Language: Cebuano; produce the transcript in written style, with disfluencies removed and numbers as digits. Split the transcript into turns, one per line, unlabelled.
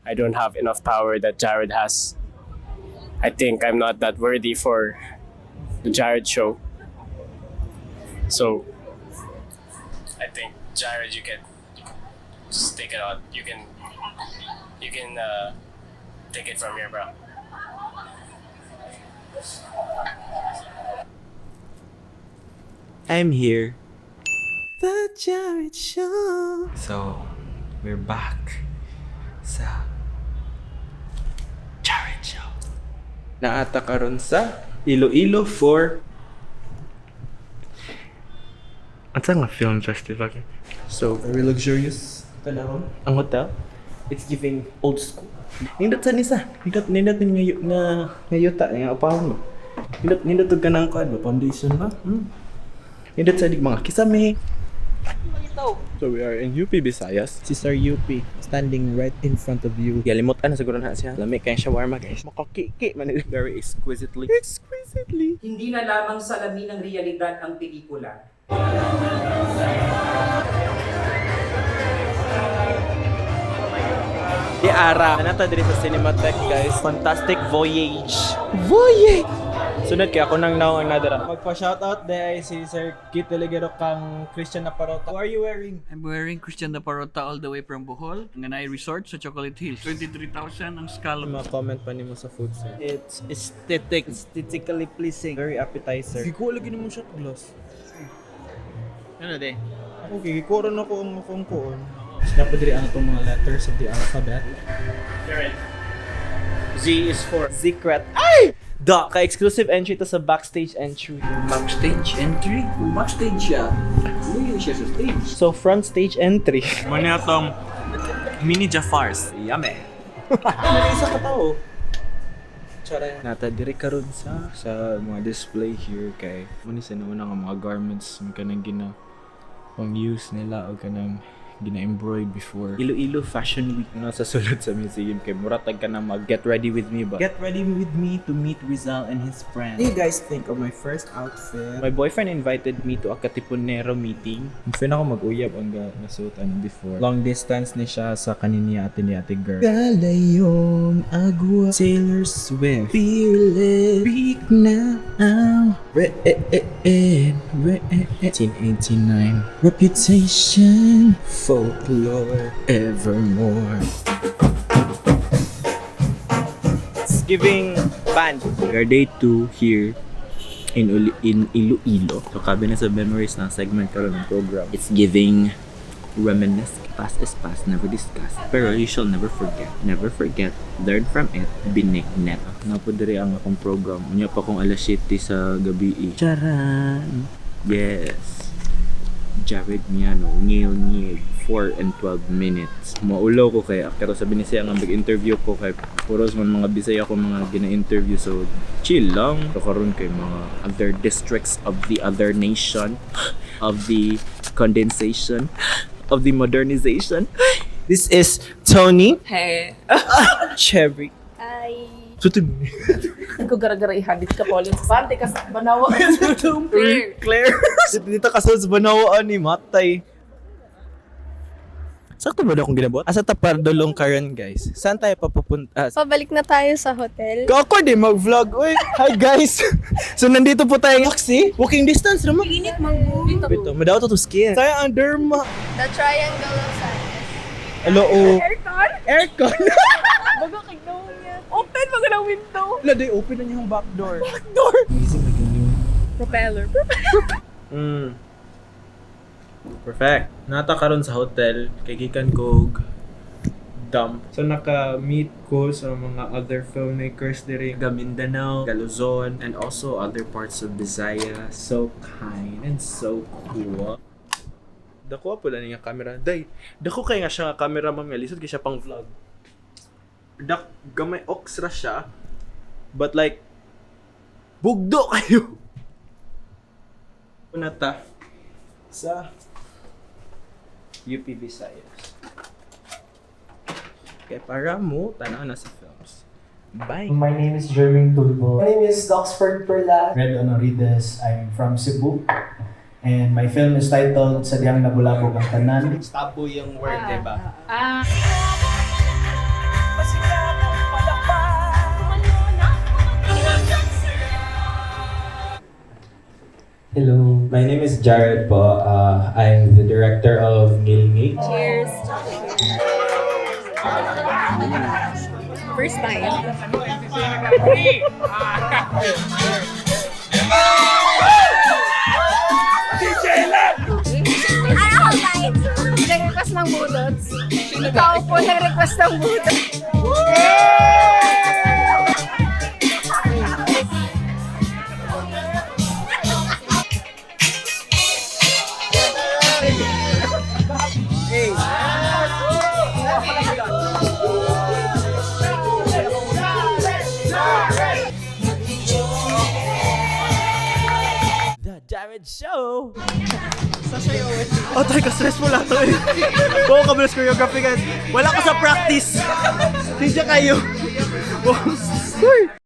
I don't have enough power that Jared has. I think I'm not that worthy for the Jared Show. So I think, Jared, you can just take it on. You can take it from here, bro.
I'm here. The Jared Show. So, we're back sa Jared Show. Naata karon sa Iloilo for Unsa nga film festival? So, very luxurious. Tanawon ang hotel. It's giving old school. Nindot sa nisa. Nindot nindot nga nga nga yuta nga upahon ba. Nindot nindot og kanang kuan ba, foundation ba? Nindot sa dig mga kisame. So we are in UP Visayas.
Si Sir UP standing right in front of you.
Galimutan na siguro na siya. Lami kay shawarma, guys. Makakiki man, very exquisitely. Exquisitely.
Hindi na lamang salamin ng realidad ang pelikula.
Di ara. Nata diri sa Cinematheque, guys. Fantastic Voyage. Voyage. Sunod kay ako nang naong ang nadara.
Magpa-shoutout de ay si Sir Kit Delegero kang Christian Naparota. Who are you wearing?
I'm wearing Christian Naparota all the way from Bohol, Nganay Resort sa Chocolate Hills. 23,000 ang scallop.
Ma-comment pa nimo sa food, sir.
It's aesthetic, aesthetically pleasing. Very appetizer. Gikuha lagi nimo shot glass.
Ano de?
Okay, gikuha rin ako ang akong kuon. Dapat diri ang itong mga letters of the alphabet.
Jared. Z is for
Secret. Ay! Da, ka-exclusive entry to sa backstage entry.
Backstage entry? Kung backstage siya, luyo siya sa stage.
So front stage entry.
Muna itong mini Jafars.
Yummy.
Isa ka tao. Charay.
Nata diri karon sa mga display here kay muni sa nauna nga mga garments mga kanang gina pang use nila o kanang gina-embroid before Iloilo Fashion Week na sa sulod sa museum kay mura tag ka na mag get ready with me ba.
Get ready with me to meet Rizal and his friends. What do you guys think of my first outfit?
My boyfriend invited me to a Katipunero meeting. Feel ako mag-uyab ang nasuotan before. Long distance ni siya sa kanini ate ni ate girl.
Galayong agua, Taylor Swift. Fearless. Speak now. Red, red, 1989. Reputation. Folklore. Evermore.
It's giving band. Our day 2 here in Iloilo. So kabi na sa memories ng segment karon ng program. It's giving reminisce. Past is past, never discuss. Pero you shall never forget. Never forget. Learn from it. Binig net. Napo diri ang akong program. Unya pa kong alas 7 sa gabi. Eh. Charan! Yes. Jared Miano, ngil ngil, 4 and 12 minutes. Maulaw ko kaya, pero sabi ni siya nga mag-interview ko kay puros man mga Bisaya ko mga gina-interview, so chill lang. So karon kay mga other districts of the other nation, of the condensation, of the modernization.
This is Tony.
Hey.
Cherry.
Ay.
Suto.
Ko gara-gara ihabit ka po. Bante ka sa Banawa. Claire.
Claire. Dito ka sa Banawaan ni Matay. Sakto ba daw akong ginabot? Asa ta pardulong karon, guys? Saan tayo papupunta? Ah,
Pabalik na tayo sa hotel.
Ako di mag-vlog. Uy, hi guys. So nandito po tayo taxi. Walking distance naman.
Init mang
Ito, madaw to skin. Tayo ang derma.
The Triangle of Sadness.
Hello. Oh.
Aircon?
Aircon.
Bago kay niya. Open bago ng window.
Wala, day open na niya yung back door.
Back door. Propeller.
Perfect. Nata karon sa hotel kay gikan kog dump.
So naka-meet ko sa mga other filmmakers diri
Taga Mindanao, taga Luzon, and also other parts of Visayas. So kind and so cool.
Dako po lang nga camera. Day, dako kay nga siya nga camera, ma'am, nga lisod kay siya pang vlog. Dak gamay ox ra siya. But like bugdo kayo. Una ta sa UP Visayas.
Kay para mo tanaw na sa films. Bye.
My name is Jermaine Tulbo.
My name is Doxford Perla.
Red Honorides. I'm from Cebu. And my film is titled Sadyang Nabulabog ang Tanan.
Tabo yung word, diba?
Ah.
My name is Jared po. I'm the director of Ngilngig.
Cheers! First time. Ano ko guys? Nag-request ng budots. Ikaw po nag-request ng budots.
The Jared Show!
Oh, tayo ka-stressful lang to eh. Buo ka choreography, guys. Wala ko sa practice. Sinja kayo. Uy!